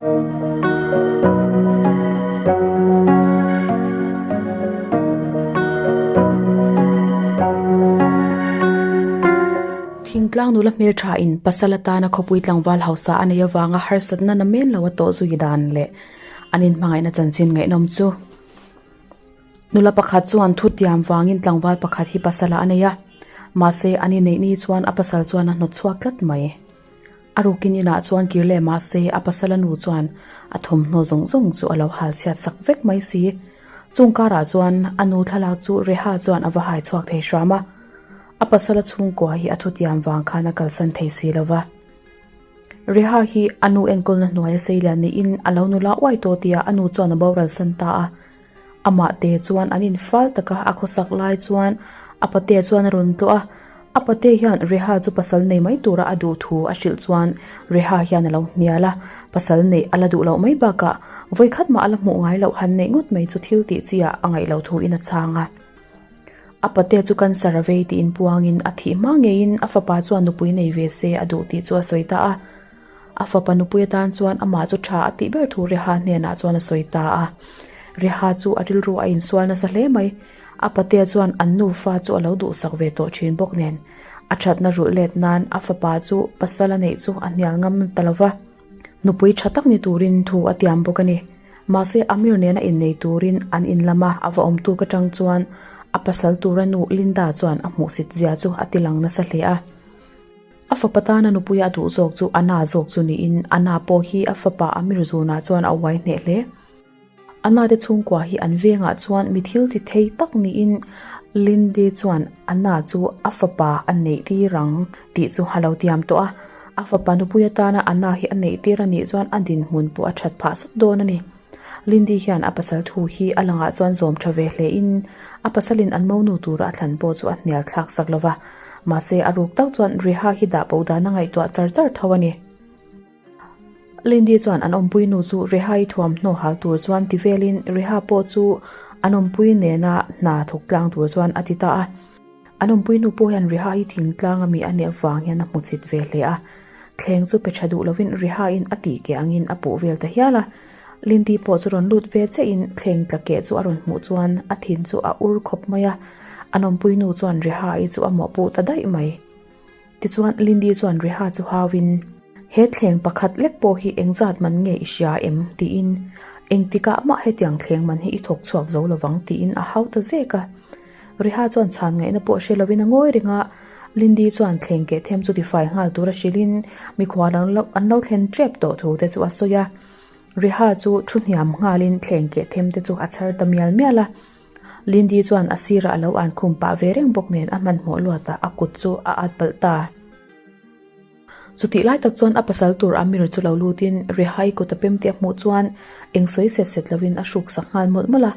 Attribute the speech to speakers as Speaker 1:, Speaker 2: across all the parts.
Speaker 1: Thingtlang nula hmeltha in pasal atana khawpui tlangval hausa a nei avanga harsatna na men lo a tawh zui dan leh an inhmangaihna chanchin ngaihnawm chu. Nula pakhat chuan thutiam vangin tlangval pakhat hi pasal ah a nei a, mahse an inneih ni chuan a pasal chuan a hnawt chhuak tlat mai. A rukin inah chuan kir leh mahse a pasala nu chuan a thawmhnaw zawng zawng chu a lo hal chhiat sak vek mai si. Chung karah chuan a nu thlalak chu Reha chuan a va hai chhuak thei hram a, a pasala chhungkua hi a thutiam vang khan a kalsan thei si lo va. Reha hi a nu enkawlna hnuaia seilian niin a lo nula uai tawh tia a nu chuan a boral san ta a. Amah te chuan an infal taka a khawsak lai chuan a pate chuan a rawn tlawh a, a pate hian Reha chu pasal nei mai tura a duh thu a hrilh chuan Reha hian a lo hnial a, pasal neih a la duh loh mai bakah vawikhat mah a la hmuh ngai loh han neih ngawt mai chu thil tih chi ah a ngaih loh thu in a chhang a. A pate chu cancer a vei tiin puangin a thih hma ngeiin a fapa chuan nupui nei ve se a duh tih chu a sawi ta a. A fapa nupui atan chuan amah chu tha a tih ber thu Reha hnenah chuan a sawi ta a. Reha chu a rilru a insual nasa hle mai. A patea chuan an nufa chu a lo duhsak ve tawh thin bawk nen, a thatna rulh let nan a fapa chu pasal a neih chu a hnial ngam ta lo va. Nupui tha tak ni turin thu a tiam bawk a ni. Mahse Amir nena innei turin an in lama a va awm tuk atang chuan a pasal tura nu Linda chuan a hmuhsit zia chu a tilang nasa hle a. A fapa tana nupuia a duh zawk chu Anna zawk chu niin Anna pawh hi a fapa Amir zunah chuan a uai hneh hle. Anna te chhungkua hi an vengah chuan mi thil ti thei tak niin Lindy chuan Anna chu a fapa a neih tir ang tih chu a lo tiam tawh a. A fapa nupui atana Anna hi a neih tir a nih chuan a dinhmun pawh a that phah sawt dawn a ni. Lindy hian a pasal thu hi a langah chuan zawm tha ve hle in a pasalin an monu tura a thlan pawh chu a hnial thlak sak lo va. Mahse a ruk tak chuan Reha hi dah bo dan a ngaihtuah char char tho a ni. Lindy chuan an awmpui nu chu Reha i thuamhnaw hal tur chuan ti velin Reha pawh chu an awmpui nena hna thawk tlang tur chuan a ti ta a. An awmpui nu pawh hian Reha hi thingtlang ami a nih avang hian a hmu chit ve hle a. Thleng chu pe tha duh lovin Reha in a tih keh angin a puh vel ta hial a. Lindy pawh chu rawn lut ve chiah in thleng tla keh chu a rawn hmuh chuan a thin chu a ur khawp mai a. An awmpui nu chuan Reha i chu a mawhpuh ta daih mai. Tichuan Lindy chuan Reha chu hauin, He thleng pakhat lek pawh hi engzat man nge i hria em? tiin, Engtikah mah hetiang thleng man hi i thawk chhuak zo lovang tiin a hau ta zek a. Reha chuan chhan ngaihna pawh hre lovin a ngawi reng a, Lindy chuan thleng keh them chu tifai nghal tura hrilhin mikhual an lo thlen tep tawh thu te chu a sawi a. Reha chu thu hniam nghalin thleng keh them te chu a chhar ta mial mial a. Lindy chuan a sirah a lo an khum pah ve reng bawk nen a hmanhmawh luatah a kut chu a at palh ta. Chutih lai tak chuan a pasal tur Amir chu lo lutin Rehai kut a pem tih a hmuh chuan eng sawi set set lovin a hruk sak nghal mawlh mawlh a.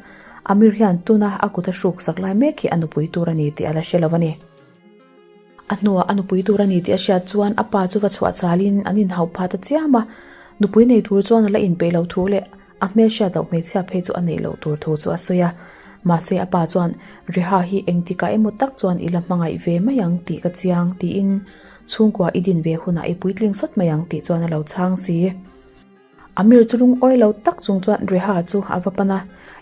Speaker 1: Amir hian tuna a kut a hruk sak lai mek hi a nupui tur a ni tih a la hre lo a ni. A hnuah a nupui tur a ni tih a hriat chuan a pa chu va chhuah chalin an inhauh phat a chiam a. Nupui nei tur chuan a la inpeih lo thu leh A hmelhriat loh hmeichhia phei chu a neih loh tur thu chu a sawi a. Mahse a pa chuan, Reha hi engtikah emaw tak chuan i la hmangaih ve mai ang tih ka chiang, tiin chhungkua i din ve hunah i puitling sawt mai ang tih chuan a lo chhang si. Amir chu lungawi lo tak chung chuan Reha chu a va pan a,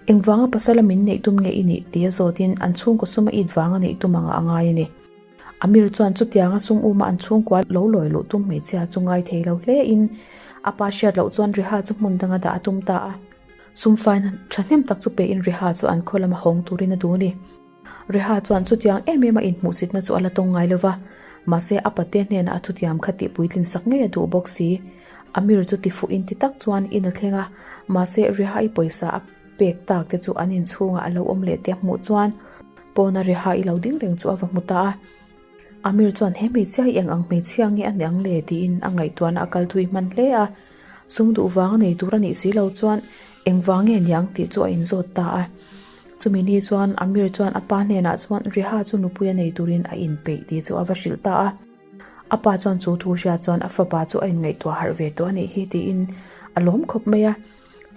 Speaker 1: Engvanga pasala min neih tum nge i nih? tia zawtin an chhungkaw sum a it vanga neih tum anga a ngai a ni. Amir chuan chutianga sum uma an chhungkua lo lawi luh tum hmeichhia chu ngai thei lo hle in a pa hriat loh chuan Riha chu hmun danga dah a tum ta a. Sum faina thahnem tak chu pe in Riha chu an khaw lama hawng turin a duh a ni. Riha chuan chutiang em em a inhmuhsitna chu a la tawng ngai lova, mahse a pate hnenah a thutiam kha tih puitlin sak ngei a duh bawk si. Amir chu tifuh in ti tak chuan in a thleng a, mahse Riha i pawisa a pek tak te chu an inchhungah a lo awm leh te a hmuh chuan Pawna Reha i lo ding reng chu a va hmu ta a. Amir chuan he hmeichhia hi eng ang hmeichhia nge a ni ang le tiin a ngaihtuahna a kal thui hman hle a. Sum duh vang a nei tur a nih si lo chuan eng vang nge niang tih chu a inzawt ta a. Chumi ni chuan Amir chuan a pa hnenah chuan Reha chu nupui a nei turin a inpeih tih chu a va hrilh ta a. A pa chuan chu thu hria chuan a fapa chu a inngaihtuah harh ve tawh a nih hi tiin a lawm khawp mai a.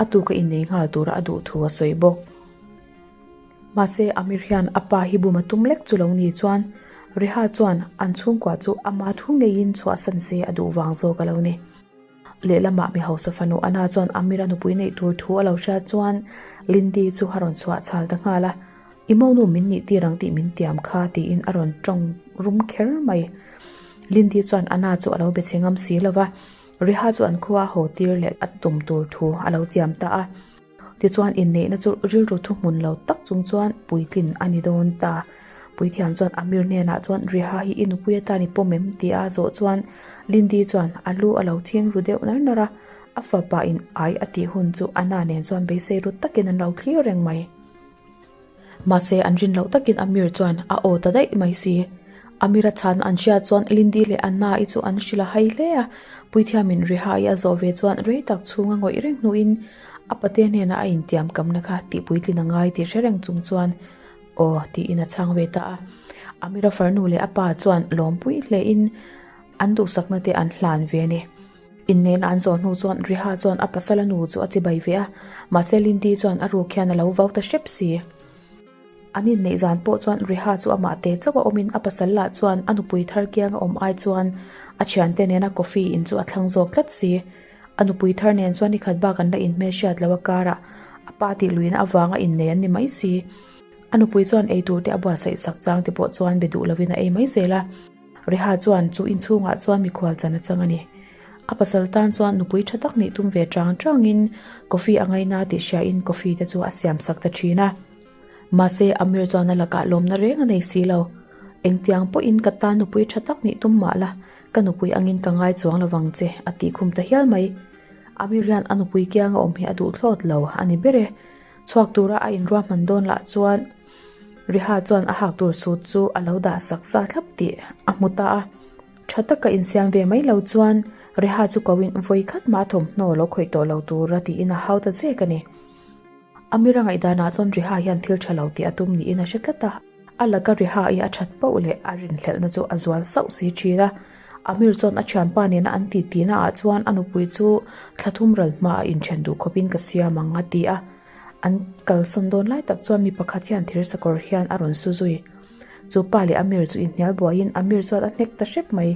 Speaker 1: A tuka innei nghal tura a duh thu a sawi bawk. Mahse, Amir hian a pa hi bum a tum lek chu lo ni chuan Reha chuan an chhungkua chu ama thu ngeiin chhuahsan se a duh vang zawk a lo ni. Lehlamah mi hausa fanu Anna chuan Amira nupui neih tur thu a lo hriat chuan Lindy chu a rawn chhuah chhal ta nghal a, I monu min nih tir ang tih min tiam kha tiin a rawn tawng rum kher mai. Lindy chuan Anna chu a lo be chhe ngam si lo va, Riha chu an khua a haw tir leh a tum tur thu a lo tiam ta a. Tichuan inneihna chu rilru thuhmun lo tak chung chuan puitlin a ni dawn ta. Puithiam chuan Amir hnenah chuan Riha hi i nupui atan i pawm em? tia a zawh chuan Lindy chuan a lu a lo thing ru deuh nar nar a, a fapa in ai a tih hun chu Anna nen chuan beisei ru takin an lo thlir reng mai. Mahse an rin loh takin Amir chuan a aw ta daih mai si. Amira chhan an hriat chuan Lindy leh Anna-i chu an hrilh a hai hle a, Puithiamin Riha-i a zawh ve chuan rei tak chhunga ngawih reng hnuin a pate hnenah a intiam kamna kha tihpuitlin a ngai tih hre reng chung chuan aw tiin a chhang ve ta a. Amira farnu leh a pa chuan lawmpui hlein an duhsakna te an hlan ve a ni. Innehna an zawh hnu chuan Riha chuan a pasala nu chu a chibai ve a, mahse Lindy chuan a ruk hian a lo vau ta hrep si. An inneih zan pawh chuan Riha chu amah te chauh a awmin a pasal lah chuan a nupui thar kiang a awm ai chuan a thiante nena coffee in chu a thlang zawk tlat si. A nupui thar nen chuan nikhat bak an la inhmel hriat lo a karah a pa tih luihna avanga innei an ni mai si. A nupui chuan eitur te a buatsaih sak chang te pawh chuan be duh lovin a ei mai zel a. Reha chuan chu inchhungah chuan mikhual chan a chang a ni. A pasal tan chuan nupui tha tak nih tum ve chang changin coffee a ngaina tih hriain coffee te chu a siam sak ta thin a. Mahse Amir chuan a lakah lawmna reng a nei si lo. Engtiang pawhin ka tan nupui tha tak nih tum mah la, ka nupui angin ka ngai chuang lo vang che a tih khum ta hial mai. Amir hian a nupui kianga awm hi a duh thlawt lo a ni ber e. Chhuak tura a inruahman dawn lah chuan Riha chuan a hak tur sut chu a lo dah sak sa thlap tih a hmu ta a. Tha taka insiam ve mai lo chuan Riha chu koin vawi khat mah thawmhnaw lo khawih tawh lo tura tiin a hau ta zek a ni. Amira ngaihdanah chuan Riha hian thil tha lo tih a tum niin a hre tlat a. A laka Riha i a that poh leh a rinhlelhna chu a zual sauh si thin a. Amir chuan a thianpa nena an ti tihna ah chuan a nupui chu thla thum ral hmaah inthen duh khawpin ka siam ang a ti a. An kalsawn dawn lai tak chuan mi pakhat hian thir sakawr hian a rawn su zui. Chu pa leh Amir chu inhnial buaiin Amir chuan a hnek ta hrep mai.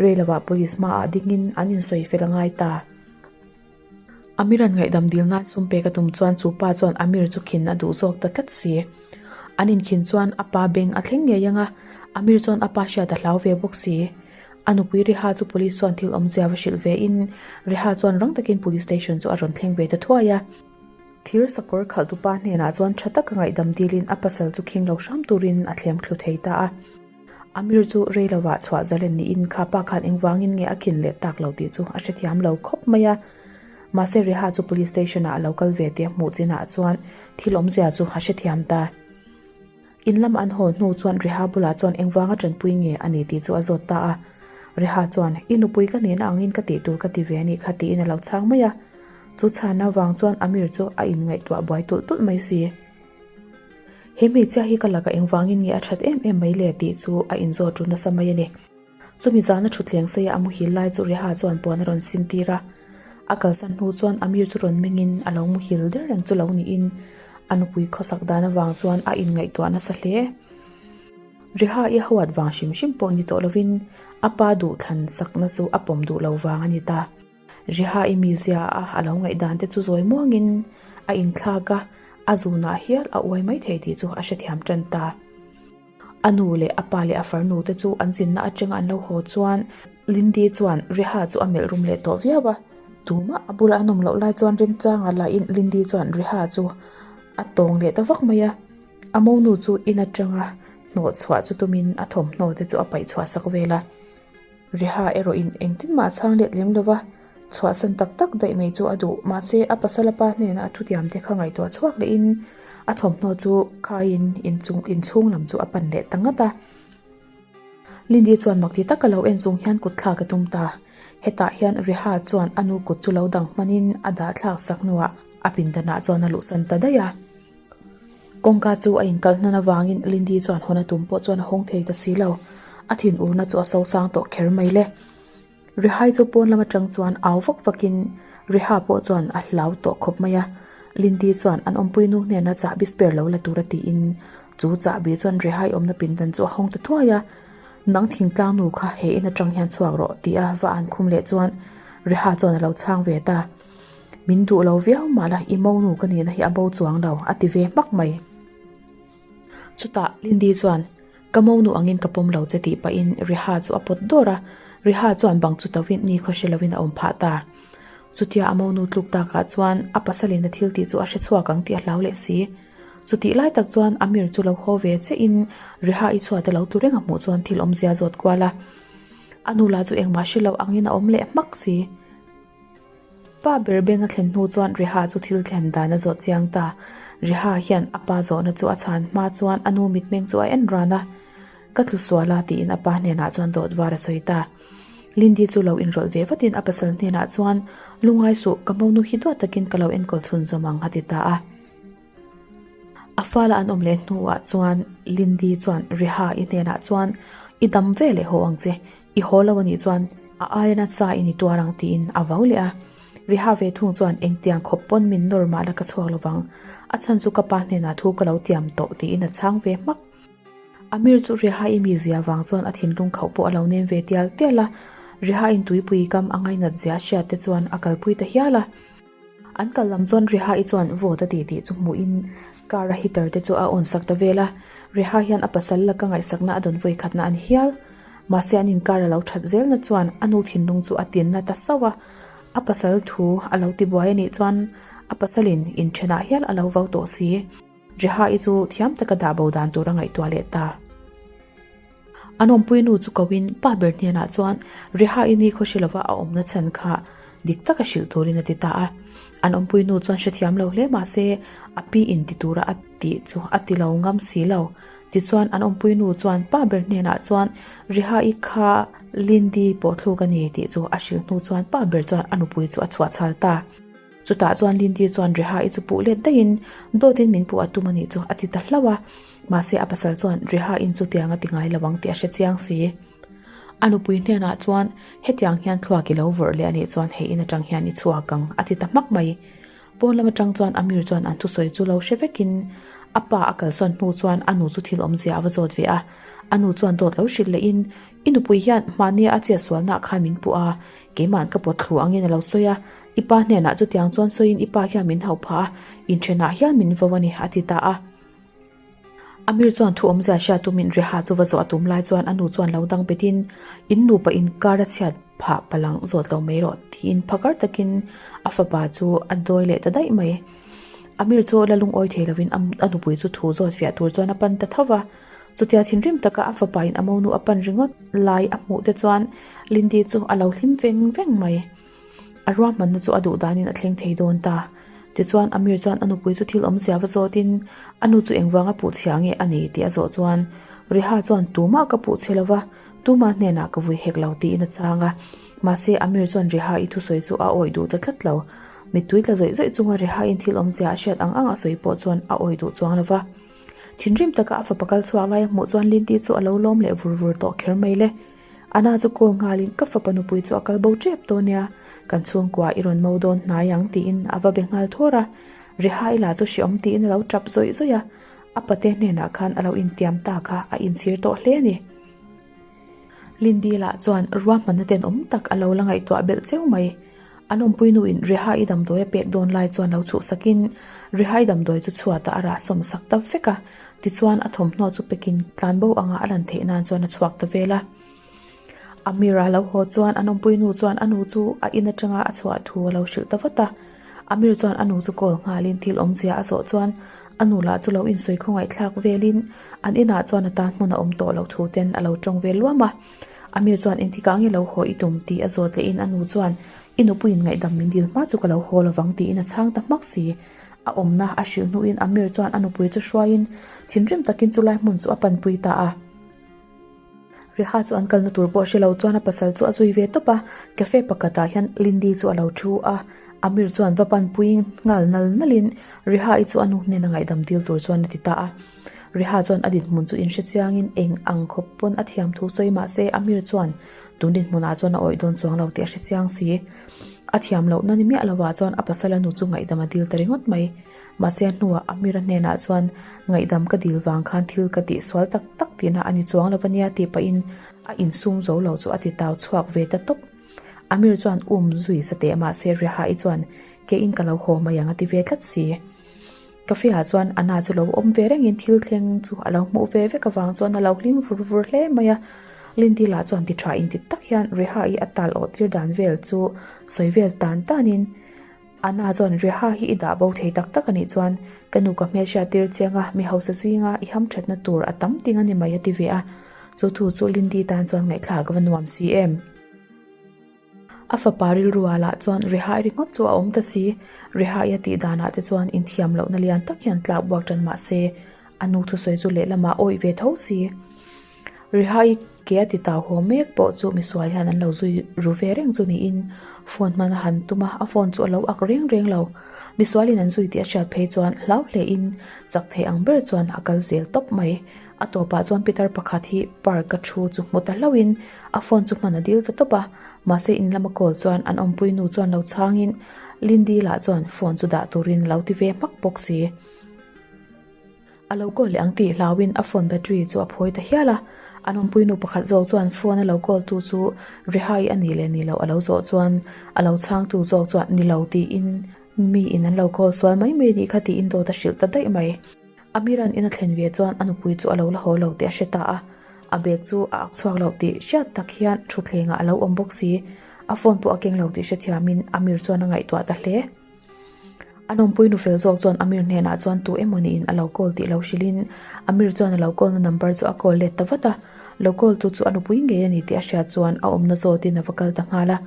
Speaker 1: Rei lovah police hmaah dingin an insawi fel a ngai ta. Amir-a'n ngaihdam dil nan sum pek a tum chuan chu pa chuan Amir chu khin a duh zawk ta tlat si. An inkhin chuan a pa beng a thleng ngei ang a, Amir chuan a pa hriat a hlau ve bawk si. A nupui Riha chu police chuan thil awmzia va hrilh ve in Riha chuan rang takin police station chu a rawn thleng ve ta thuai a. Thir sakawr khalhtupa hnenah chuan tha taka ngaihdam dilin a pasal chu khing lo hram turin a thlem thlu thei ta a. Amir chu rei lovah chhuah zalen niin kha pa khan engvangin nge a khin leh tak lo tih chu a hrethiam lo khawp mai a. Mahse Reha chu police station ah a lo kal ve tih a hmuh chinah chuan thil awmzia chu a hrethiam ta. In lam an haw hnu chuan Reha bulah chuan engvanga tanpui nge a ni tih chu a zawt ta a. Reha chuan, I nupui ka nihna angin ka tih tur ka ti ve a nih kha tiin a lo chhang mai a. Chu chhanna vang chuan Amir chu a inngaihtuah buai tulh tulh mai si. He hmeichhia hi ka lakah engvangin nge a that em em mai le tih chu a inzawt ru nasa mai a ni. Chumi zana thutthleng seia a muhil lai chu Reha chuan puan a rawn sin tir a. A kalsan hnu chuan Amir chu rawn mengin a lo muhil der reng chu lo niin a nupui khawsak dan avang chuan a inngaihtuah nasa hle. Reha i huat vang hrim hrim pawh ni tawh lovin a pa duhthlan sakna chu a pawm duh lo vang a ni ta. Riha i mizia a a lo ngaihdan te chu zawi muangin a inthlak a, a zunah hial a uai mai thei tih chu a hrethiam tan ta. A nu leh a pa leh a farnu te chu an zinna atanga an lo haw chuan Lindy chuan Riha chu a melh rum leh tawh viau a, tumah a bula an awm loh lai chuan remchanga lahin Lindy chuan Riha chu a tawng leh ta vak mai a, a monu chu in atanga hnawh chhuah chu tumin a thawmhnaw te chu a paih chhuah sak vel a. Reha erawhin engtin mah a chhang let lem lova, chhuahsan tak tak daih mai chu a duh. Mahse, a pasal a pa hnena a thutiam te kha ngaihtuah chhuak lehin a thawmhnaw chu khaiin inchung inchhung lam chu a pan leh ta ngat a. Lindy chuan mak ti taka lo en chung hian kut thlak a tum ta. Hetah hian Reha chuan a nu kut chu lo dang hmanin a dah thlak sak hnuah a pindanah chuan a luhsan ta daih a. Kawngka chu a inkalh hnan avangin Lindy chuan hawn a tum pawh chuan a hawng thei ta si lo. A thinurna chu a sosang tawh kher mai le. Rihai chu pawn lam atang chuan au vak vakin Riha pawh chuan a hlau tawh khawp mai a. Lindy chuan an awmpui nu hnena chahbi spare lo la tura tiin chu chahbi chuan Rihai awmna pindan chu a hawng ta thuai a. Nang thingtlang nu kha he in atang hian chhuak rawh tih a va an khum leh chuan. Reha chuan a lo chhang ve ta. Min duh lo viau mah la, i monu ka nihna hi a bo chuang lo, a ti ve hmak mai. Chutah Lindy chuan, Ka monu angin ka pawm lo che tih pahin Reha chu a pawt dawr a, Reha chuan bang chu tovin nikhaw hre lovin a awm phah ta. Chutia a monu tluk takah chuan a pasalin a thil tih chu a hre chhuak ang tih a hlau leh si. Chutih lai tak chuan Amir chu lo haw ve chiahin Reha i chhuat a lo tlu reng a hmuh chuan thil awmzia zawt kual a. A nu lah chu engmah hre lo angin a awm leh hmak si. Pa ber beng a thlen hnu chuan Reha chu thil thlen dan a zawh chiang ta. Reha hian a pa zawhna chu a chhan hma chuan a nu mitmeng chu a en ran a. Ka tlu sual a tiin a pa hnenah chuan dawt var a sawi ta. Lindy chu lo inrawlh ve vatin a pasal hnenah chuan, Lungai suh, ka monu hi duat takin ka lo enkawl chhun zawm ang a ti ta a. A fala an awm leh hnuah chuan Lindy chuan Reha i hnenah chuan, I dam ve leh haw ang che, i haw lo anih chuan a aia nasa in i tuar ang tiin a vau leh a. Reha ve thung chuan engtiang khawp pawn min nawr mah la ka chhuak lovang, a chhan chu ka pa hnenah thu ka lo tiam tawh tiin a chhang ve hmak. Amir chu Reha i mizia vang chuan a thinlung khauh pawh a lo nem ve tial tial a, Reha in tuipui kam a ngainat zia hriat te chuan a kalpui ta hial a. An kal lam chuan Reha-i chuan vawt a tih tih chu hmuhin car a heater te chu a on sak ta vel a, Reha hian a pasal laka ngaihsakna a dawn vawi khatna a ni hial. Mahse an inkar a lo that zelna chuan a nu thinlung chu a tinna ta sauh a, a pasal thu a lo tibuai a nih chuan a pasalin inthenah hial a lo vau tawh si. Reha-i chu thiam taka dah bo dan tur a ngaihtuah leh ta. An awmpui nu chu koin pa ber hnenah chuan Reha-i ni khaw hre lova a awmna chhan kha dik taka hrilh turin a ti ta a. An awmpui nu chuan hrethiam lo hle mah se a pi in ti tura a tih chu a ti lo ngam si lo. Tichuan an awmpui nu chuan pa ber hnenah chuan Reha-i kha Lindy pawh thluk a ni tih chu a hrilh hnu chuan pa ber chuan a nupui chu a chhuahchhal ta. Chutah chuan Lindy chuan Reha-i chu puh let daihin dawtin min puh a tum a nih chu a ti ta hlauh a. Mahse a pasal chuan Reha-in chutiang a ti ngai lo ang tih a hre chiang si. A nupui hnenah chuan hetiang hian thluak i lo vawrh leh a nih chuan hei in atang hian i chhuak ang a ti ta hmak mai. Pawn lam atang chuan Amir chuan an thusawi chu lo hre vekin a pa a kalsawn hnu chuan a nu chu thil awmzia a va zawt ve a. A nu chuan dawt lo hrilh lehin I nupui hian mahnia a chiatsualnaah khan min puh a, keima'n ka pawt thlu angin a lo sawi a, I pa hnenah chutiang chuan sawiin i pa hian min hauh phah a, inthenah hian min vo a ni, a ti ta a. Amir chuan thu awmzia hriat tumin Reha chu va zawh a tum lai chuan a nu chuan lo dang betin, In nupa inkar a chhiat phah palang zawt lo mai rawh, tiin phakar takin a fapa chu a dawi leh ta daih mai. Amir chu la lungawi thei lovin a nupui chu thu zawt fiah tur chuan a pan ta tho va. Chutia thinrim taka a fapa in a monu a pan ringawt lai a hmuh te chuan Lindy chu a lo hlim veng veng mai. A ruahmanna chu a duh danin a thleng thei dawn ta. Tichuan, Amir chuan a nupui chu thil awmzia va zawtin a nu chu engvanga puh chhia nge a ni tih a zawh chuan Riha chuan tumah ka puh chhe lova, tuma hnenah ka vui hek lo tiin a chang a. Mahse, Amir chuan Riha i thusawi chu a awih duh ta tlat lo. Mittui tla zawih zawih chunga Riha-in thil awmzia a hriat ang ang a sawi pawh chuan a awih duh chuang lova. Thinrim taka a fapa kal chhuak lai a hmuh chuan Lindy chu a lo lawm leh vur vur tawh kher mai le. Ana chu call nghalin ka fapa nupui chu a kal bo tep tawh nia, kan chhungkua i rawn mo dawn hnai ang tiin a va be nghal thawr a. Rihai lah chu hreawm tiin a lo tap zawih zawih a, a pate hnenah khan a lo intiam ta kha a inchhir tawh hle a ni. Lindy lah chuan ruahmanna tenawm tak a lo la ngaihtuah belh cheu mai. An awmpui nuin Rihai damdawi a pek dawn lai chuan lo chhuhsakin Rihai damdawi chu chhuatah a rah sawmsak ta vek a, tichuan a thawmhnaw chu pekin tlanbo anga a lan theih nan chuan a chhuak ta vel a. Amira lo haw chuan an awmpui nu chuan a nu chu a in atanga a chhuah thu a lo hrilh ta vat a. Amir chuan a nu chu call nghalin thil awmzia a zawh chuan a nu lah chu lo insawi khawngaihthlak velin an inah chuan a tan hmun a awm tawh loh thu ten a lo tawng vel luam a. Amir chuan engtikah nge lo haw i tum tih a zawt lehin a nu chuan i nupuiin ngaihdam min dil hma chu ka lo haw lovang tiin a chhang ta hmak si. A awmna a hrilh hnuin Amir chuan a nupui chu hruaiin thinrim takin chulai hmun chu a panpui ta a. Reha chu an kalna tur pawh hre lo chuan a pasal chu a zui ve tawp a, cafe pakhatah hian Lindy chu a lo thu a, Amir chuan va panpui nghal nal nalin Reha-i chu a nu hnena ngaihdam dil tur chuan a ti ta a. Reha chuan a dinhmun chu inhre chiangin eng ang khawp pawn a thiam thu sawi mah se Amir chuan tun dinhmunah chuan a awih dawn chuang lo tih a hre chiang si. A thiam lohna ni miah lovah chuan a pasala nu chu ngaihdam a dil ta ringawt mai. Mahse a hnuah Amira hnenah chuan ngaihdam ka dil vang khan thil ka tih sual tak tak tihna a ni chuang lo ania tih pahin a insum zo lo chu a ti tau chhuak ve ta tawp. Amir chuan um zui sateh mahse Reha-i chuan keiin ka lo haw mai ang a ti ve tlat si. Cafe ah chuan Anna chu lo awm ve rengin thil thleng chu a lo hmuh ve vek avang chuan a lo hlim vur vur hle mai a. Lindy lah chuan ti tha inti tak hian Reha-i a tal awh tir dan vel chu sawi vel tan tanin Anna chuan Reha hi i dah bo thei tak tak a nih chuan ka nu ka hmelhriat tir chiang a, mi hausa zinga i hamthatna tur a tam ting a ni mai a ti ve a. Chu thu chu Lindy tan chuan ngaihthlak a va nuam si em. A fapa rilruah lah chuan Rehai ringawt chu a awm ta si. Rehai a tih danah te chuan inthiam lohna lian tak hian tlak buak tan mah se, a nu thusawi chu lehlamah awih ve tho si. Rehai ke a ti tau haw mek pawh chu misual hian an lo zui ru ve reng chu niin phone hman a han tum a, a phone chu a lo ak reng reng lo. Misualin an zui tih a hriat phei chuan hlau hlein chak thei ang ber chuan a kal zel tawp mai. A tawpah chuan pitar pakhat hi park a thu chu hmu ta hlauhin a phone chu hman a dil ta tawp a, mahse in lama call chuan an awmpui nu chuan lo chhangin Lindy lah chuan phone chu dah turin lo ti ve hmak bawk si. A lo call leh ang tih hlauhin a phone battery chu a phawi ta hial a, an awmpui nu pakhat zawk chuan phone a lo call tu chu Rihai a nih leh nih loh a lo zawh chuan a lo chhangtu zawk chuan ni lo tiin mi in an lo call sual mai mai nih kha tiin dawt a hrilh ta daih mai. Amiran in a thlen ve chuan a nupui chu a lo la haw lo tih a hre ta a, a bag chu a ak chhuak loh tih hriat tak hian thutthlengah a lo awm bawk si. A phone pawh a keng lo tih hrethiamin Amir chuan a ngaihtuah ta hle. A nawmpui nu fel zawk chuan Amir hnenah chuan tu emaw niin a lo call tih lo hrilhin Amir chuan a lo call na number chu a call let ta vat a. Lo call tu chu a nupui ngei a ni tih a hriat chuan a awmna zawtin a va kal ta nghal a.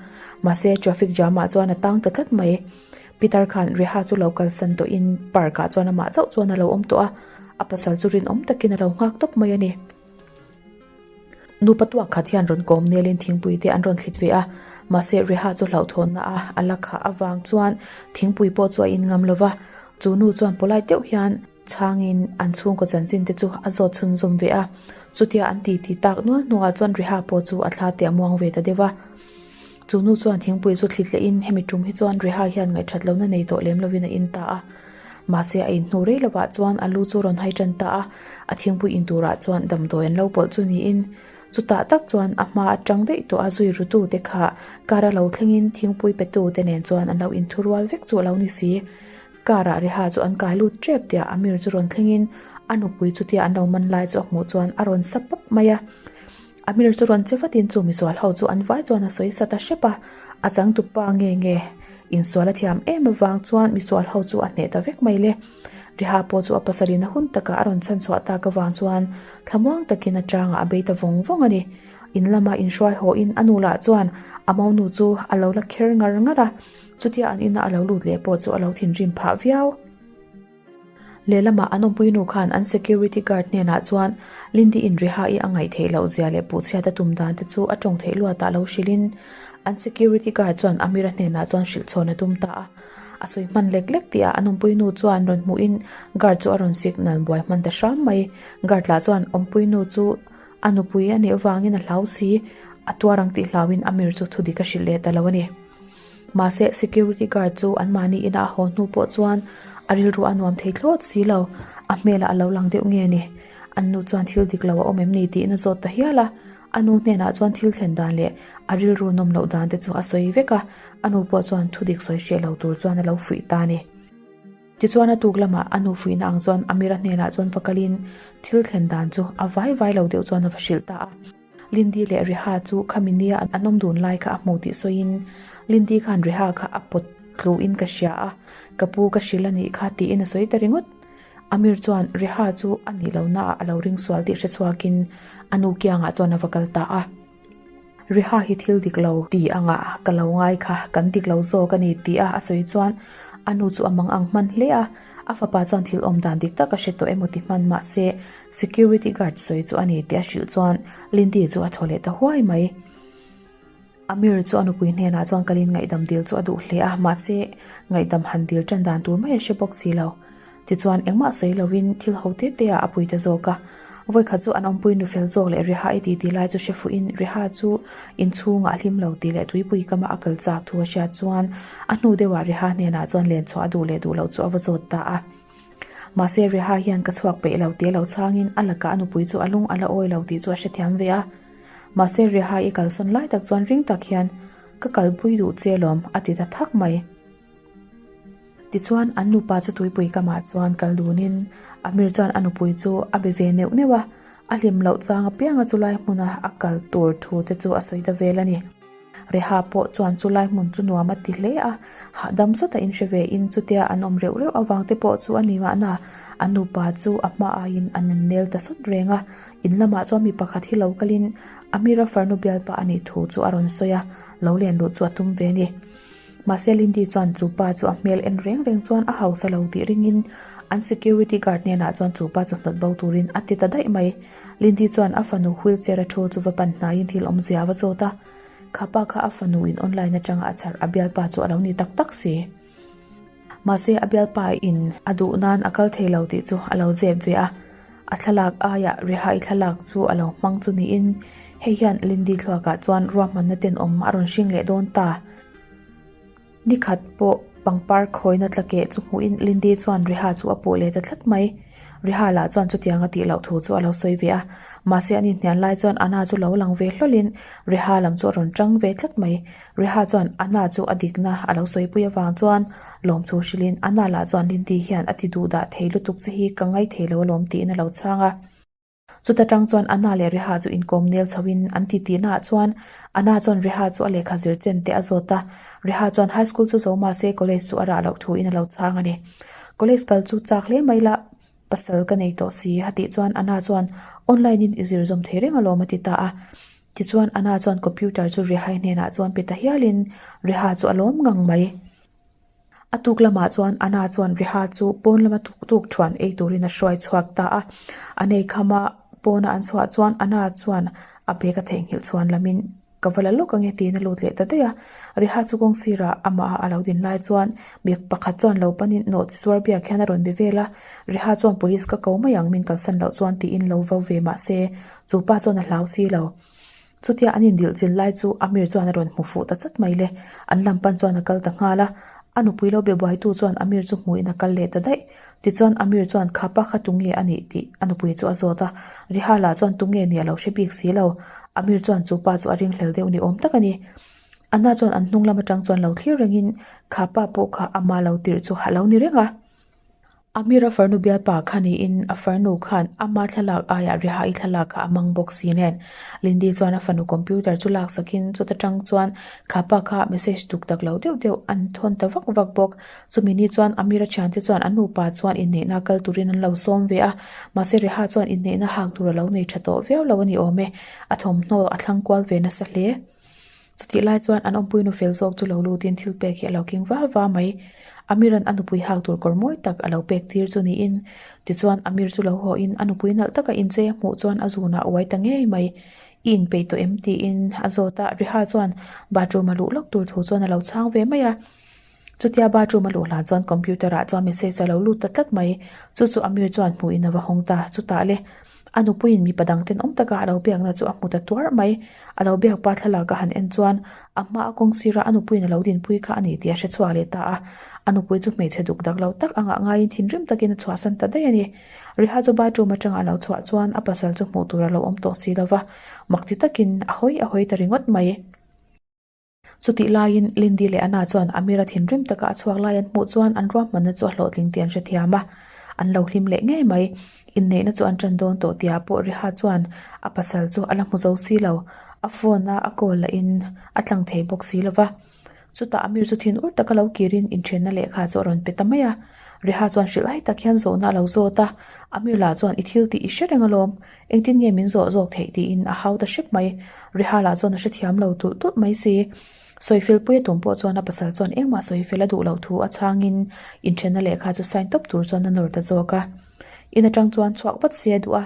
Speaker 1: Mahse traffic jam ah chuan a tang ta tlat mai. Pitar khan Reha chu lo kalsan tawhin park ah chuan amah chauh chuan a lo awm tawh a, a pasal chu rinawm takin a lo nghak tawp mai a ni. Nupa tuak khat hian rawn kawm nelin thingpui te an rawn thlit ve a, mahse Reha chu hlauhthawnna a a la khah avang chuan thingpui pawh chu a in ngam lo va, chu nu chuan polite deuh hian Chhangin an chhungkaw chanchin te chu a zawt chhunzawm ve a, chutia an ti ti tak nual hnuah chuan Reha pawh chu a thla teh a muang ve ta deuh a. Chu nu chuan thingpui chu thlit lehin hemi tum hi chuan Reha hian ngaihthat lohna nei tawh lem lovin a in ta a. Mahse a inhnu rei lovah chuan a lu chu rawn hai tan ta a, a thingpui in turah chuan damdawi an lo pawlh chu niin chutah tak chuan a hma atang daih tawh a zui rutu te kha kar a lo thlengin thingpui petu te nen chuan an lo inthurual vek chu a lo ni si. Car ah Reha chu an kai lut tep tia Amir chu rawn thleng in a nupui chutia an lo man lai chu a hmuh chuan a rawn sa pap mai a. Amir chu rawn che vat in chu misual ho chu an vai chuan a sawi sa ta hrep a, a changtupa nge nge insual a thiam em avang chuan misual ho chu a hneh ta vek mai le. Reha pawh chu a pasal in a hun takah a rawn chhan chhuah tak avang chuan thlamuang takin a tangah a bei ta vawng vawng a ni. In lama inhruai haw in a nu lah chuan a monu chu a lo la kher ngar ngar a. Chutia an ina a lo lut leh pawh chu a lo thinrim phah viau. Lehlamah an awmpui nu khan an security guard hnenah chuan Lindy in Reha-i a ngaih theih loh zia leh puhchhiat a tum dan te chu a tawng theih luatah lo hrilhin an security guard chuan Amira hnenah chuan hrilh chhawn a tum ta a. A sawi hman lek lek tihah an awmpui nu chuan rawn hmuhin guard chu a rawn signal buai hman ta hram mai. Guard lah chuan awmpui nu chu a nupui a nih avangin a hlau si, a tuar ang tih hlauhin Amir chu thudik a hrilh leh ta lo a ni. Mahse, security guard chu anmahni ina a haw hnu pawh chuan a rilru a nuam thei thlawt si lo, a hmelah a lo lang deuh nge ni? An nu chuan thil dik lo a awm em ni tiin a zawt ta hial a, a nu hnenah chuan thil thlen dan leh a rilru nawm loh dan te chu a sawi vek a, a nu pawh chuan thu dik sawi hreh lo tur chuan a lo fuih ta a ni. Tichuan a tuk lamah a nu fuihna ang chuan Amira hnenah chuan va kalin thil thlen dan chu a vai vai lo deuh chuan a va hrilh ta a. Lindy leh Reha chu khami nia an awm dun lai kha a hmu tih sawiin Lindy khan Reha kha a pawt tluin ka hria a, ka pu ka hrilh a nih kha tiin a sawi ta ringawt. Amir chuan Reha chu a nih lohnaah a lo ring sual tih hre chhuakin a nu kiangah chuan a va kal ta a. Reha hi thil dik lo ti angah ka lo ngai kha kan dik lo zawk a ni tih a a sawi chuan a nu chu a mang ang hman hle a, a fapa chuan thil awm dan dik tak a hre tawh emaw ti hman mahse Security guard sawi chu a ni tih a hrilh chuan Lindy chu a thaw leh ta huai mai. Amir chu a nupui hnenah chuan kalin ngaihdam dil chu a duh hle a, mahse ngaihdam han dil tan dan tur mai a hre bawk si lo. Tichuan engmah sawi lovin thil ho te te ah a pui ta zawk a. Vawikhat chu an awmpui nu fel zawk leh Reha i titi lai chu hre fuhin Reha chu inchhungah a hlim lo tih leh tuipui kama a kal chak thu a hriat chuan a hnu deuhah Reha hnenah chuan len chhuah a duh leh duh loh chu a va zawt ta a. Mahse Reha hian ka chhuak peih lo tih a lo chhangin a lakah a nupui chu a lung a la awi lo tih chu a hrethiam ve a. Mahse Reha i kalsawn lai tak chuan ring tak hian. Ka kalpui duh che alawm, a ti ta thak mai. Tichuan, an nupa chu tuipui kamah chuan kal dunin Amir chuan a nupui chu a be ve neuh neuh a, a hlim loh chang apianga chulai hmuna a kal tur thu te chu a sawi ta vel a ni. Reha pawh chuan chulai hmun chu nuam a ti hle a, hahdam sawta inhre ve in chutia an awm reuh reuh avang te pawh chu a ni mahna an nupa chu a hma aiin an innel ta sawt reng a, in lamah chuan mi pakhat hi lo kalin Amira farnu bialpa a nih thu chu a rawn sawi a, lo len luh chu a tum ve a ni. Mahse Lindy chuan chu pa chu a hmel en reng reng chuan a hausa lo tih ringin an security guard hnenah chuan chu pa chu hnawt bo turin a ti ta daih mai. Lindy chuan a fanu wheelchair a thu chu va pan hnaiin thil awmzia a va zawt a, kha pa kha a fanu in online atanga a chharh a bialpa chu a lo ni tak tak si. Mahse a bialpa in a duh nan a kal thei lo tih chu a lo zep ve a, a thlalak aiah Rihai thlalak chu a lo hmang chu niin hei hian Lindy thluakah chuan ruahmanna tenawm a rawn hring leh dawn ta. Nikhat pawh pangpar khawina tla keh chu hmuhin Lindy chuan Riha chu a puh leh ta tlat mai. Riha lah chuan chutiang a tih loh thu chu a lo sawi ve a. Mahse an inhnial lai chuan Anna chu lo lang ve hlawlhin Riha lam chu a rawn tang ve tlat mai. Riha chuan Anna chu a dikna a lo sawipui avang chuan lawmthu hrilhin Anna lah chuan Lindy hian a ti duh dah thei lutuk che hi ka ngai thei lo alawm tiin a lo chhang a. Chuta tang chuan Anna leh Reha chu inkawm nel chhoin an ti tihna ah chuan Anna chuan Reha chu a lehkha zir chen te a zawt a, Reha chuan high school chu zo mahse college chu a rah loh thu in a lo chhang a ni. College kal chu chak hle mai la, pasal ka nei tawh si a tih chuan Anna chuan online in i zir zawm thei reng alawm a ti ta a. Tichuan Anna chuan computer chu Rehai hnenah chuan pe ta hialin Reha chu a lawm ngang mai. A tuk lamah chuan Anna chuan Reha chu pawn lama tuk tuk thuan ei turin a hruai chhuak ta a. An ei kham a, pawna an chhuah chuan Anna chuan a bag a theihnghilh chhuan lamin ka va la lawk ange tiin a lut leh ta daih a. Reha chu kawng sirah amah a lo din lai chuan mi pakhat chuan lo panin nawh chi zuar biak hian a rawn be vel a. Reha chuan police ka ko mai ang min kalsan loh chuan tiin lo vo ve mahse chu pa chuan a hlau si lo. Chutia an indilh chin lai chu Amir chuan a rawn hmu fuh ta chat mai le. An lam pan chuan a kal ta nghal a. A nupui lo be buaitu chuan Amir chu hmuhin a kal leh ta daih. Tichuan Amir chuan kha pa kha tunge a nih tih a nupui chu a zawt a. Rihala chuan tunge nih a lo hre bik si lo. Amir chuan chu pa chu a ringhlel deuh ni awm tak a ni. Anna chuan an hnung lam atang chuan lo thlir rengin kha pa pawh kha ama lo tirh chu a lo ni reng a. Amira farnu bialpa kha niin a farnu khan ama thlalak aiah Rihai thlalak kha a hmang bawk si nen. Lindy chuan a fanu computer chu lak sakin chuta tang chuan kha pa kha message tuk tak lo deuh deuh an thawn ta vak vak bawk. Chumi ni chuan Amira thiante chuan an nupa chuan inneihna kal turin an lo sawm ve a, mahse Riha chuan inneihna hak tur a lo nei tha tawh viau lo a ni awm e, a thawmhnaw a thlang kual ve nasa hle. Chutih lai chuan an awmpui nu fel zawk chu lo lutin thil pek hi a lo keng va va mai. Amir-a'n a nupui hak tur kawr mawi tak a lo pek tir chu niin tichuan Amir chu lo hawhin a nupui nalh taka inchei a hmuh chuan a zunah a uai ta ngei mai. I inpeih tawh em? tiin a zawt a, Riha chuan bathroom a luh lawk tur thu chuan a lo chhang ve mai a. Chutia bathroom a luh hlan chuan computer ah chuan message a lo lut ta tlat mai. Chu chu Amir chuan hmuhin a va hawng ta. Chutah le, a nupuiin mipa dang tenawm taka a lo biakna chu a hmu ta tuarh mai. A lo biak pa thlalak a han en chuan a hma a kawng sira a nupuiin a lo dinpui kha a ni tih a hre chhuak leh ta a. A nupui chu hmeichhe duk dak lo tak angah ngaiin thinrim takin a chhuahsan ta daih a ni. Riha chu bathroom atanga a lo chhuah chuan a pasal chu hmuh tur a lo awm tawh si lova, makti takin a hawi a hawi ta ringawt mai. Chutih laiin Lindy leh Anna chuan Amira thinrim taka a chhuak lai an hmuh chuan an ruahmanna chu a hlawhtling tih an hrethiam a, an lo hlim leh ngei mai. Inneihna chu an ṭan dawn tawh tihah pawh Riha chuan a pasal chu a la hmu zo si lo, a phone a a call lahin a tlang thei bawk si lo va. Chutah Amir chu thin ur taka lo kirin inṭhenna lehkha chu a rawn pe ta mai a. Riha chuan hrilh ai tak hian zawhna a lo zawt a, Amir lah chuan i thil tih i hre reng alawm, Engtin nge min zawh zawk theih tiin a hau ta hrep mai. Rihala chuan a hrethiam lo tulh tulh mai si. Sawifel pui a tum pawh chuan a pasal chuan engmah sawifel a duh loh thu a chhangin inthenna lehkha chu sign tawp tur chuan a nawr ta zawk a. In atang chuan chhuak vat se a duh a,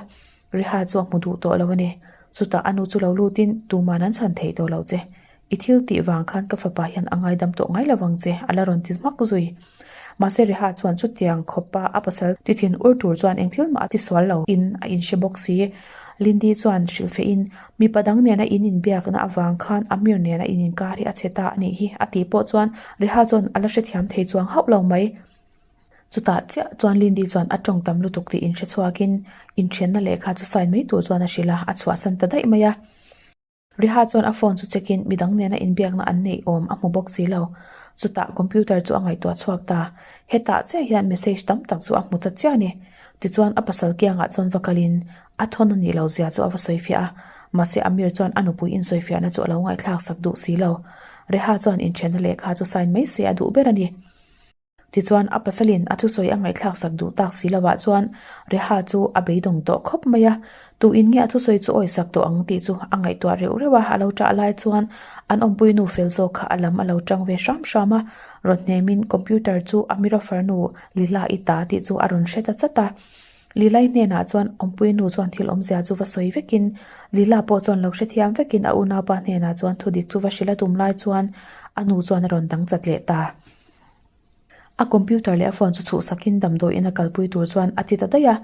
Speaker 1: Riha chu a hmu duh tawh lo a ni. Chutah a nu chu lo lutin tuman an chhan theih tawh lo che. I thil tih vang khan ka fapa hian a ngaidam tawh ngai lovang che, a la rawn ti hmak zui. Mahse Reha chuan chutiang khawpa a pasal ti thin ur tur chuan eng thil mah a ti sual lo in a inhre bawk si. Lindy chuan hrilh feh in, mipa dang nena in inbiakna avang khan Amir nena in inkar hi a chhe ta a nih hi a tih pawh chuan Reha chuan a la hrethiam thei chuang hauh lo mai. Chutah chiah chuan Lindy chuan a tawng tam lutuk tih inhre chhuakin inthianna lehkha chu sign mai tur chuan a hrilh a, a chhuahsan ta daih mai a. Riha chuan a phone chu check in midang nena inbiakna an neih awm a hmu bawk si lo. Chutah computer chu a ngaihtuah chhuak ta. Hetah chiah hian message tam tak chu a hmu ta chiah a ni. Tichuan a pasal kiangah chuan va kalin a thawn a nih lo zia chu a va sawifiah a. Mahse Amir chuan a nupui insawifiahna chu a lo ngaihthlak sak duh si lo. Reha chuan inthenna lehkha chu sign mai se a duh ber a ni. Tichuan a pasalin a thusawi a ngaihthlak sak duh tak si lovah chuan Reha chu a beidawng tawh khawp mai a. Tuin nge a thusawi chu awisak tawh ang tih chu a ngaihtuah reuh reuh a, a lo ṭah lai chuan an awmpui nu fel zawk kha a lam a lo ṭang ve hram hram a, rawn hnemin computer chu Amira farnu Lila i ta tih chu a rawn hre ta chat a. Lilai hnenah chuan awmpui nu chuan thil awmzia chu va sawi vekin Lila pawh chuan lo hrethiam vekin a unaupa hnenah chuan thudik chu va hrilh a tum lai chuan a nu chuan a rawn dang chat leh ta. A computer leh a phone chu chhuhsakin damdawiin a kalpui tur chuan a ti ta daih a,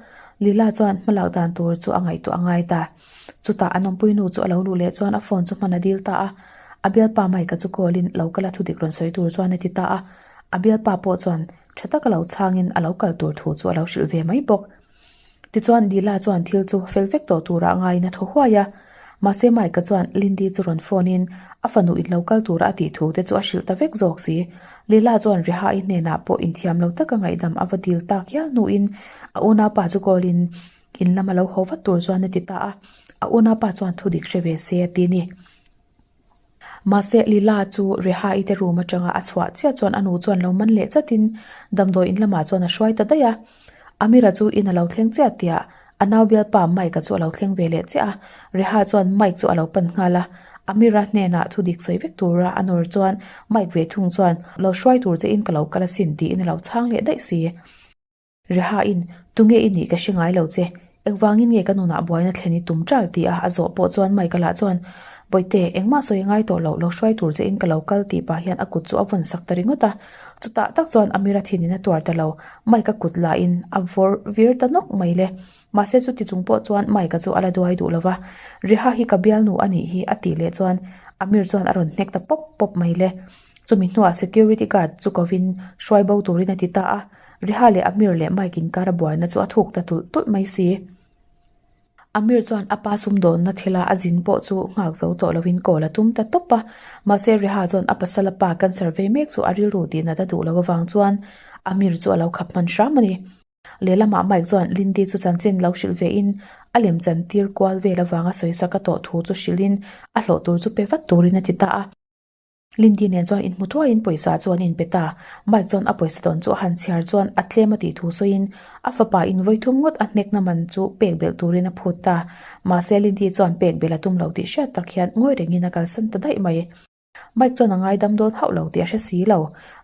Speaker 1: Lila chuan hmalak dan tur chu a ngaihtuah a ngai ta. Chutah an awmpui nu chu a lo luh leh chuan a phone chu hman a dil ta a, a bialpa Mike-a chu call in lo kal a thudik rawn sawi tur chuan a ti ta a, a bialpa pawh chuan tha taka lo chhangin a lo kal tur thu chu a lo hrilh ve mai bawk. Tichuan Lila chuan thil chu fel vek tawh turah ngaiin a thaw huai a. Mahse Mike-a chuan Lindy chu rawn phone in a fanu in lo kal tura a tih thu te chu a hrilh ta vek zawk si. Lila chuan Reha-i hnenah pawh inthiam lo taka ngaihdam a va dil tak hial hnuin a unaupa chu call in in lama lo haw vat tur chuan a ti ta a. A unaupa chuan thudik hre ve se a ti a ni. Mahse, Lila chu Reha-i te room atanga a chhuah chiah chuan a nu chuan lo man leh chatin damdawi in lamah chuan a hruai ta daih a. Amira chu in a lo thleng chiah tiah a nau bialpa Mike-a chu a lo thleng ve leh chiah a. Reha chuan Mike chu a lo pan nghal a. Amira hnenah thu dik sawi vek tura a nawr chuan Mike ve thung chuan lo hruai tur che in ka lo kal asin tiin a lo chhang leh daih si. Reha-in, Tunge i nih ka hre ngai lo che, engvangin nge ka nunah buaina thlen i tum ṭal tih a a zawh pawh chuan Mike-a lah chuan, Bawihte, engmah sawi ngai tawh loh, lo hruai tur che in ka lo kal tih pah hian a kut chu a vawn sak ta ringawt a. Chutah tak chuan Amira thinin a tuar ta lo, Mike-a kut lahin a vawr vir ta nawk mai le. Mahse chuti chung pawh chuan Mike-a chu a la duai duh lo va, Reha hi ka bialnu a nih hi a tih leh chuan Amir chuan a rawn hnek ta pawp pawp mai le. Chumi hnuah security guard chu kovin hruai bo turin a ti ta a, Riha leh Amir leh Mike inkar a buaina chu a thuk ta tulh tulh mai si. Amir chuan a pa sumdawnna thila a zin pawh chu nghak zo tawh lovin call a tum ta tawp a, mahse Riha chuan a pasal a pa cancer vei mek chu a rilru tih nat a duh loh avang chuan Amir chu a lo khap hman hram a ni. Lehlamah Mike chuan Lindy chu chanchin lo hrilh ve in a lem chan tir kual vel avanga sawisak a tawh thu chu hrilhin a hlawh tur chu pe vat turin a ti ta a. Lindy nen chuan inhmu thuaiin pawisa chu an inpe ta. Mike chuan a pawisa dawn chu a han chhiar chuan a tlem a tih thu sawiin a fapa in vawi thum ngawt a hnekna man chu pek belh turin a phut ta. Mahse Lindy chuan pek belh a tum lo tih hriat tak hian ngawi rengin a kalsan ta daih mai. Mike chuan a ngaidam dawn hauh lo tih a hre si lo.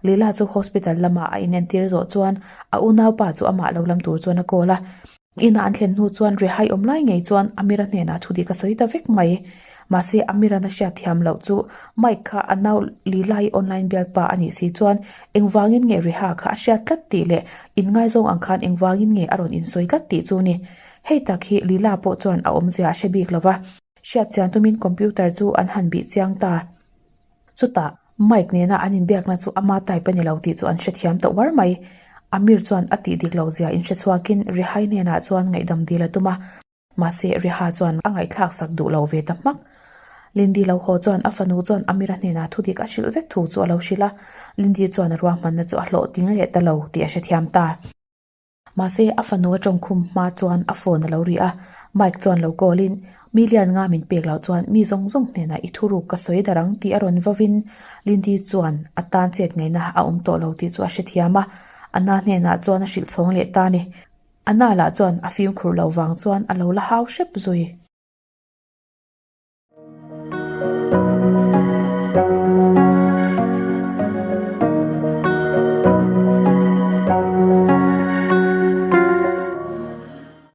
Speaker 1: Lila chu hospital lamah a inentir zawh chuan a unaupa chu amah lo lam tur chuan a call a. Inah an thlen hnu chuan Rehai awm lai ngei chuan Amira hnenah thu dik a sawi ta vek mai. Mahse Amira'n a hriat thiam loh chu Mike kha a nau Lilai online bialpa a nih si chuan engvangin nge Reha kha a hriat tlat tih leh inngaizawng ang khan engvangin nge a rawn insawi tlat tih chu ni. Hei tak hi Lila pawh chuan a awmzia a hre bik lo va, hriat chian tumin computer chu an han bih chiang ta. Chutah, Mike nena an inbiakna chu ama type a ni lo tih chu an hrethiam ta uar mai. Amir chuan a tih dik lo zia inhre chhuakin Rihai hnenah chuan ngaihdam dil a tum a. Mahse, Riha chuan a ngaihthlak sak duh lo ve ta hmak. Lindy lo haw chuan a fanu chuan Amira hnenah thu dik a hrilh vek thu chu a lo hrilh a. Lindy chuan a ruahmanna chu a hlawhtling leh ta lo tih a hrethiam ta. Mahse, a fanu a tawngkhum hma chuan a phone a lo ri a, Mike chuan lo call in, Mi lian nga min pek loh chuan mi zawng zawng hnenah i thuruk ka sawi dar ang tih a rawn vawin Lindy chuan a tan chet ngaihna a awm tawh lo tih chu a hrethiam a, Anna hnenah chuan a hrilh chhawng leh ta a ni. Anna lah chuan a fimkhur lo vang chuan a lo la hau hrep zui.